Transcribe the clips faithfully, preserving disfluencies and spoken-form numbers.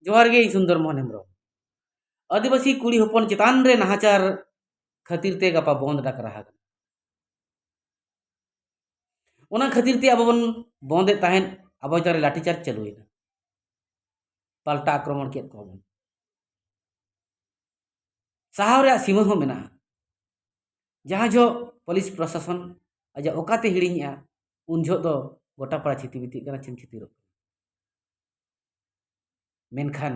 ᱡᱚᱦᱟᱨ ᱜᱮ, ᱤᱧ ᱥᱩᱱᱫᱚᱨ ᱢᱳᱦᱚᱱ ᱦᱮᱢᱵᱨᱚᱢ᱾ ᱟᱹᱫᱤᱵᱟᱹᱥᱤ ᱠᱩᱲᱤ ᱦᱚᱯᱚᱱ ᱪᱮᱛᱟᱱ ᱨᱮ ᱱᱟᱦᱟᱪᱟᱨ ᱠᱷᱟᱹᱛᱤᱨ ᱛᱮ ᱜᱟᱯᱟ ᱵᱚᱱᱫ ᱰᱟᱠᱨᱟ ᱟᱠᱟᱱᱟ᱾ ᱚᱱᱟ ᱠᱷᱟᱹᱛᱤᱨ ᱛᱮ ᱟᱵᱚ ᱵᱚᱱ ᱵᱚᱱᱫ ᱮᱫ ᱛᱟᱦᱮᱸᱫ, ᱟᱵᱚ ᱪᱮᱛᱟᱱ ᱨᱮ ᱞᱟᱴᱷᱤᱪᱟᱨᱡᱽ ᱪᱟᱹᱞᱩᱭᱮᱱᱟ, ᱯᱟᱞᱴᱟ ᱟᱠᱨᱚᱢᱚᱱ ᱠᱮᱫ ᱠᱚᱣᱟ ᱵᱚᱱ᱾ ᱥᱟᱦᱟᱣ ᱨᱮᱭᱟᱜ ᱥᱤᱢᱟᱹ ᱦᱚᱸ ᱢᱮᱱᱟᱜᱼᱟ᱾ ᱡᱟᱦᱟᱸ ᱡᱚᱦᱚᱜ ᱯᱩᱞᱤᱥ ᱯᱨᱚᱥᱟᱥᱚᱱ ᱟᱡᱟᱜ ᱚᱠᱟᱛᱮ ᱦᱤᱲᱤᱧᱮᱜᱼᱟ, ᱩᱱ ᱡᱚᱦᱚᱜ ᱫᱚ ᱜᱚᱴᱟ ᱯᱟᱲᱟ ᱪᱷᱤᱛᱤ ᱵᱤᱛᱤᱜ ᱠᱟᱱᱟ, ᱪᱷᱤᱢ ᱪᱷᱤᱛᱤᱨᱚᱜ ᱠᱟᱱᱟ᱾ ᱢᱮᱱᱠᱷᱟᱱ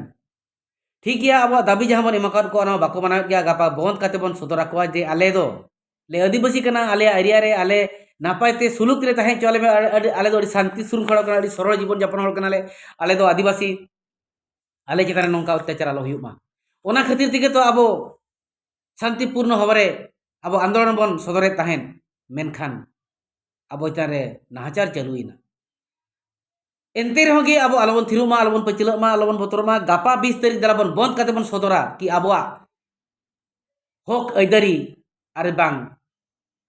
ᱴᱷᱤᱠ ᱜᱮᱭᱟ, ᱟᱵᱚᱣᱟᱜ ᱫᱟᱹᱵᱤ ᱡᱟᱦᱟᱸ ᱵᱚᱱ ᱮᱢ ᱟᱠᱟᱫ ᱠᱚᱣᱟ, ᱚᱱᱟ ᱢᱟ ᱵᱟᱠᱚ ᱢᱟᱱᱟᱣᱮᱫ ᱜᱮᱭᱟ᱾ ᱜᱟᱯᱟ ᱵᱚᱱᱫ ᱠᱟᱛᱮ ᱵᱚᱱ ᱥᱚᱫᱚᱨ ᱟᱠᱚᱣᱟ ᱡᱮ ᱟᱞᱮ ᱫᱚ ᱞᱮ ᱟᱹᱫᱤᱵᱟᱹᱥᱤ ᱠᱟᱱᱟ, ᱟᱞᱮᱭᱟᱜ ᱮᱨᱤᱭᱟ ᱨᱮ ᱟᱞᱮ ᱱᱟᱯᱟᱭ ᱛᱮ ᱥᱩᱞᱩᱠ ᱨᱮ ᱛᱟᱦᱮᱸ ᱦᱚᱪᱚ ᱟᱞᱮ ᱢᱮ, ᱟᱹᱰᱤ, ᱟᱹᱰᱤ, ᱟᱞᱮ ᱫᱚ ᱟᱹᱰᱤ ᱥᱟᱱᱛᱤ ᱥᱩᱨᱩᱝ ᱦᱚᱲ ᱠᱟᱱᱟ, ᱟᱹᱰᱤ ᱥᱚᱨᱚᱞ ᱡᱤᱵᱚᱱ ᱡᱟᱯᱚᱱ ᱦᱚᱲ ᱠᱟᱱᱟᱞᱮ, ᱟᱞᱮ ᱫᱚ ᱟᱹᱫᱤᱵᱟᱹᱥᱤ, ᱟᱞᱮ ᱪᱮᱛᱟᱱ ᱨᱮ ᱱᱚᱝᱠᱟ ᱚᱛᱛᱟᱪᱟᱨ ᱟᱞᱚ ᱦᱩᱭᱩᱜ ᱢᱟ᱾ ᱚᱱᱟ ᱠᱷᱟᱹᱛᱤᱨ ᱛᱮᱜᱮ ᱛᱚ ᱟᱵᱚ ᱥᱟᱱᱛᱤᱯᱩᱨᱱᱚ ᱵᱷᱟᱵᱽ ᱨᱮ ᱟᱵᱚ ᱟᱱᱫᱳᱞᱚᱱ ᱵᱚᱱ ᱥᱚᱫᱚᱨᱮᱫ ᱛᱟᱦᱮᱸᱫ, ᱢᱮᱱᱠᱷᱟᱱ ᱟᱵᱚ ᱪᱮᱛᱟᱱ ᱨᱮ ᱱᱟᱦᱟᱪᱟᱨ ᱪᱟᱹᱞᱩᱭᱮᱱᱟ᱾ ᱮᱱᱛᱮ ᱨᱮᱦᱚᱸ ᱜᱮ ᱟᱵᱚ ᱟᱞᱚᱵᱚᱱ ᱛᱷᱤᱨᱚᱜ ᱢᱟ, ᱟᱞᱚᱵᱚᱱ ᱯᱟᱹᱪᱷᱞᱟᱹᱜ ᱢᱟ, ᱟᱞᱚᱵᱚᱱ ᱵᱚᱛᱚᱨᱚᱜ ᱢᱟ᱾ ᱜᱟᱯᱟ ᱵᱤᱥ ᱛᱟᱹᱨᱤᱠᱷ ᱫᱮᱞᱟ ᱵᱚᱱ ᱵᱚᱱᱫ ᱠᱟᱛᱮ ᱵᱚᱱ ᱥᱚᱫᱚᱨᱟ ᱠᱤ ᱟᱵᱚᱣᱟᱜ ᱦᱚᱠ ᱟᱹᱭᱫᱟᱹᱨᱤ, ᱟᱨ ᱵᱟᱝ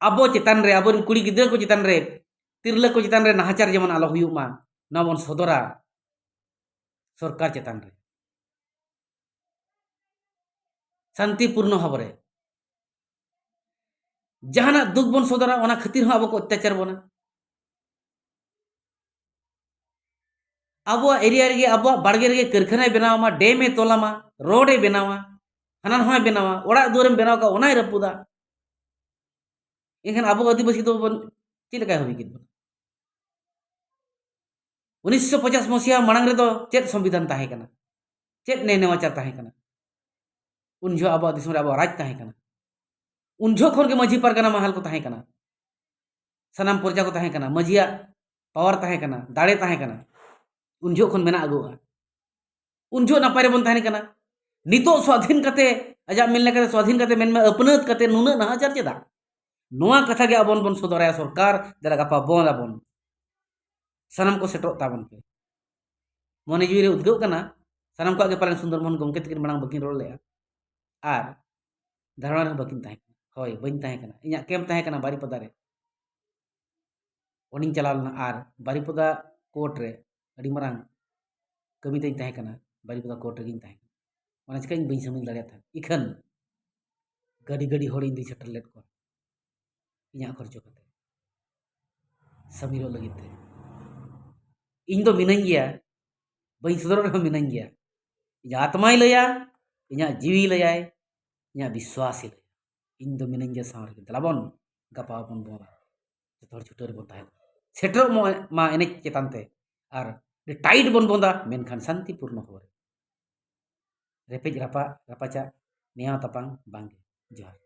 ᱟᱵᱚ ᱪᱮᱛᱟᱱ ᱨᱮ, ᱟᱵᱚᱨᱮᱱ ᱠᱩᱲᱤ ᱜᱤᱫᱽᱨᱟᱹ ᱠᱚ ᱪᱮᱛᱟᱱ ᱨᱮ, ᱛᱤᱨᱞᱟᱹ ᱠᱚ ᱪᱮᱛᱟᱱ ᱨᱮ ᱱᱟᱦᱟᱪᱟᱨ ᱡᱮᱢᱚᱱ ᱟᱞᱚ ᱦᱩᱭᱩᱜ ᱢᱟ, ᱱᱚᱣᱟ ᱵᱚᱱ ᱥᱚᱫᱚᱨᱟ ᱥᱚᱨᱠᱟᱨ ᱪᱮᱛᱟᱱ ᱨᱮ᱾ ᱥᱟᱱᱛᱤᱯᱩᱨᱱᱚ ᱵᱷᱟᱵᱽ ᱨᱮ᱾ ᱡᱟᱦᱟᱱᱟᱜ ᱫᱩᱠ ᱵᱚᱱ ᱥᱚᱫᱚᱨᱟ, ᱚᱱᱟ ᱠᱷᱟᱹᱛᱤᱨ ᱦᱚᱸ ᱟᱵᱚ ᱠᱚ ᱚᱛᱛᱟᱪᱟᱨ ᱵᱚᱱᱟ᱾ ᱟᱵᱚᱣᱟᱜ ᱮᱨᱤᱭᱟ ᱨᱮᱜᱮ, ᱟᱵᱚᱣᱟᱜ ᱵᱟᱲᱜᱮ ᱨᱮᱜᱮ ᱠᱟᱹᱨᱠᱷᱟᱱᱟᱭ ᱵᱮᱱᱟᱣ ᱢᱟ, ᱰᱮᱢ ᱮ ᱛᱚᱞᱟ ᱢᱟ, ᱨᱳᱰ ᱮ ᱵᱮᱱᱟᱣᱟ, ᱦᱟᱱᱟ ᱱᱚᱣᱟᱭ ᱵᱮᱱᱟᱣᱟ, ᱚᱲᱟᱜ ᱫᱩᱣᱟᱹᱨᱮᱢ ᱵᱮᱱᱟᱣ ᱠᱟᱜ, ᱚᱱᱟᱭ ᱨᱟᱹᱯᱩᱫᱟ᱾ ᱮᱱᱠᱷᱟᱱ ᱟᱵᱚ ᱟᱹᱫᱤᱵᱟᱹᱥᱤ ᱫᱚ ᱵᱚᱱ ᱪᱮᱫ ᱞᱮᱠᱟᱭ ᱦᱩᱭ ᱠᱮᱫ ᱵᱚᱱᱟ? ᱩᱱᱤᱥᱥᱚ ᱯᱚᱪᱟᱥ ᱢᱚᱥᱤᱦᱟ ᱢᱟᱲᱟᱝ ᱨᱮᱫᱚ ᱪᱮᱫ ᱥᱚᱝᱵᱤᱫᱷᱟᱱ ᱛᱟᱦᱮᱸ ᱠᱟᱱᱟ? ᱪᱮᱫ ᱱᱮ ᱱᱮᱣᱟᱪᱟᱨ ᱛᱟᱦᱮᱸ ᱠᱟᱱᱟ? ᱩᱱ ᱡᱚᱦᱚᱜ ᱟᱵᱚᱣᱟᱜ ᱫᱤᱥᱚᱢ ᱨᱮ ᱟᱵᱚᱣᱟᱜ ᱨᱟᱡᱽ ᱛᱟᱦᱮᱸ ᱠᱟᱱᱟ᱾ ᱩᱱ ᱡᱚᱦᱚᱜ ᱠᱷᱚᱱ ᱜᱮ ᱢᱟᱹᱡᱷᱤ ᱯᱟᱨᱜᱟᱱᱟ ᱢᱟᱦᱟᱞ ᱠᱚ ᱛᱟᱦᱮᱸ ᱠᱟᱱᱟ, ᱥᱟᱱᱟᱢ ᱯᱨᱚᱡᱟ ᱠᱚ ᱛᱟᱦᱮᱸ ᱠᱟᱱᱟ, ᱢᱟᱹᱡᱷᱤᱭᱟᱜ ᱯᱟᱣᱟᱨ ᱛᱟᱦᱮᱸ ᱠᱟᱱᱟ, ᱫᱟᱲᱮ ᱛᱟᱦᱮᱸ ᱠᱟᱱᱟ, ᱩᱱ ᱡᱚᱦᱚᱜ ᱠᱷᱚᱱ ᱢᱮᱱᱟᱜ ᱟᱹᱜᱩᱣᱟ᱾ ᱩᱱ ᱡᱚᱦᱚᱜ ᱱᱟᱯᱟᱭ ᱨᱮᱵᱚᱱ ᱛᱟᱦᱮᱸ ᱠᱟᱱᱟ᱾ ᱱᱤᱛᱚᱜ ᱥᱣᱟᱫᱷᱤᱱ ᱠᱟᱛᱮ, ᱟᱡᱟᱜ ᱢᱮᱱ ᱞᱮᱠᱟᱛᱮ ᱥᱣᱟᱫᱷᱤᱱ ᱠᱟᱛᱮ ᱢᱮᱱᱢᱮ, ᱟᱹᱯᱱᱟᱹᱛ ᱠᱟᱛᱮ ᱱᱩᱱᱟᱹᱜ ᱱᱟᱦᱟᱪᱟᱨ ᱪᱮᱫᱟᱜ? ᱱᱚᱣᱟ ᱠᱟᱛᱷᱟ ᱜᱮ ᱟᱵᱚᱱ ᱵᱚᱱ ᱥᱚᱫᱚᱨᱟᱭᱟ ᱥᱚᱨᱠᱟᱨ, ᱫᱮᱞᱟ ᱜᱟᱯᱟ ᱵᱚᱱᱫ ᱟᱵᱚᱱ᱾ ᱥᱟᱱᱟᱢ ᱠᱚ ᱥᱮᱴᱮᱨᱚᱜ ᱛᱟᱵᱚᱱ ᱯᱮ᱾ ᱢᱚᱱᱮ ᱡᱤᱣᱤ ᱨᱮ ᱩᱫᱽᱜᱟᱹᱜ ᱠᱟᱱᱟ, ᱥᱟᱱᱟᱢ ᱠᱚᱣᱟᱜ ᱜᱮ ᱯᱟᱞᱮᱱ ᱥᱩᱱᱫᱚᱨ ᱢᱳᱦᱚᱱ ᱜᱚᱢᱠᱮ ᱛᱟᱹᱠᱤᱱ ᱢᱟᱲᱟᱝ ᱵᱟᱹᱠᱤᱱ ᱨᱚᱲ ᱞᱮᱜᱼᱟ ᱟᱨ ᱫᱷᱟᱨᱚᱱᱟ ᱨᱮᱦᱚᱸ ᱵᱟᱹᱠᱤᱱ ᱛᱟᱦᱮᱸ ᱠᱟᱱᱟ᱾ ᱦᱳᱭ, ᱵᱟᱹᱧ ᱛᱟᱦᱮᱸ ᱠᱟᱱᱟ, ᱤᱧᱟᱹᱜ ᱠᱮᱢᱯ ᱛᱟᱦᱮᱸ ᱠᱟᱱᱟ ᱵᱟᱨᱤᱯᱚᱫᱟ ᱨᱮ᱾ ᱚᱸᱰᱮᱧ ᱪᱟᱞᱟᱣ ᱞᱮᱱᱟ ᱟᱨ ᱵᱟᱨᱤᱯᱚᱫᱟ ᱠᱳᱨᱴ ᱨᱮ ᱟᱹᱰᱤ ᱢᱟᱨᱟᱝ ᱠᱟᱹᱢᱤ ᱛᱟᱹᱧ ᱛᱟᱦᱮᱸ ᱠᱟᱱᱟ᱾ ᱵᱟᱨᱤᱯᱟᱫᱟ ᱠᱳᱨᱴ ᱨᱮᱜᱮᱧ ᱛᱟᱦᱮᱸ ᱠᱟᱱᱟ᱾ ᱚᱱᱟ ᱪᱤᱠᱟᱹ ᱤᱧ ᱵᱟᱹᱧ ᱥᱟᱹᱢᱤᱞ ᱫᱟᱲᱮᱭᱟᱫ ᱛᱟᱦᱮᱸᱫ᱾ ᱤᱠᱷᱟᱹᱱ ᱜᱟᱹᱰᱤ ᱜᱟᱹᱰᱤ ᱦᱚᱲ ᱤᱧ ᱫᱩᱧ ᱥᱮᱴᱮᱨ ᱞᱮᱫ ᱠᱚᱣᱟ ᱤᱧᱟᱹᱜ ᱠᱷᱚᱨᱪᱚ ᱠᱟᱛᱮ᱾ ᱥᱟᱹᱢᱤᱞᱚᱜ ᱞᱟᱹᱜᱤᱫ ᱛᱮ ᱤᱧ ᱫᱚ ᱢᱤᱱᱟᱹᱧ ᱜᱮᱭᱟ, ᱵᱟᱹᱧ ᱥᱚᱫᱚᱨᱚᱜ ᱨᱮᱦᱚᱸ ᱢᱤᱱᱟᱹᱧ ᱜᱮᱭᱟ᱾ ᱤᱧᱟᱹᱜ ᱟᱛᱢᱟᱭ ᱞᱟᱹᱭᱟ, ᱤᱧᱟᱹᱜ ᱡᱤᱣᱤᱭ ᱞᱟᱹᱭᱟᱭ, ᱤᱧᱟᱹᱜ ᱵᱤᱥᱣᱟᱥᱮ ᱞᱟᱹᱭᱟ᱾ ᱤᱧ ᱫᱚ ᱢᱤᱱᱟᱹᱧ ᱜᱮᱭᱟ ᱥᱟᱶ ᱨᱮᱜᱮ᱾ ᱫᱮᱞᱟ ᱵᱚᱱ ᱜᱟᱯᱟ ᱵᱚᱱ ᱵᱚᱱᱟ, ᱡᱚᱛᱚ ᱦᱚᱲ ᱪᱷᱩᱴᱟᱹᱣ ᱨᱮᱵᱚᱱ ᱛᱟᱦᱮᱱᱟ᱾ ᱥᱮᱴᱮᱨᱚᱜ ᱢᱟ, ᱢᱟ ᱮᱱᱮᱡ ᱪᱮᱛᱟᱱ ᱛᱮ, ᱟᱨ ᱟᱹᱰᱤ ᱴᱟᱭᱤᱴ ᱵᱚᱱ ᱵᱚᱸᱫᱟ, ᱢᱮᱱᱠᱷᱟᱱ ᱥᱟᱱᱛᱤᱯᱩᱨᱱᱚ ᱵᱷᱟᱵᱽ ᱨᱮ᱾ ᱨᱮᱯᱮᱡ ᱨᱟᱯᱟᱜ ᱨᱟᱯᱟᱪᱟᱜ, ᱱᱮᱭᱟᱣ ᱛᱟᱯᱟᱝ ᱵᱟᱝᱜᱮ᱾ ᱡᱚᱦᱟᱨ᱾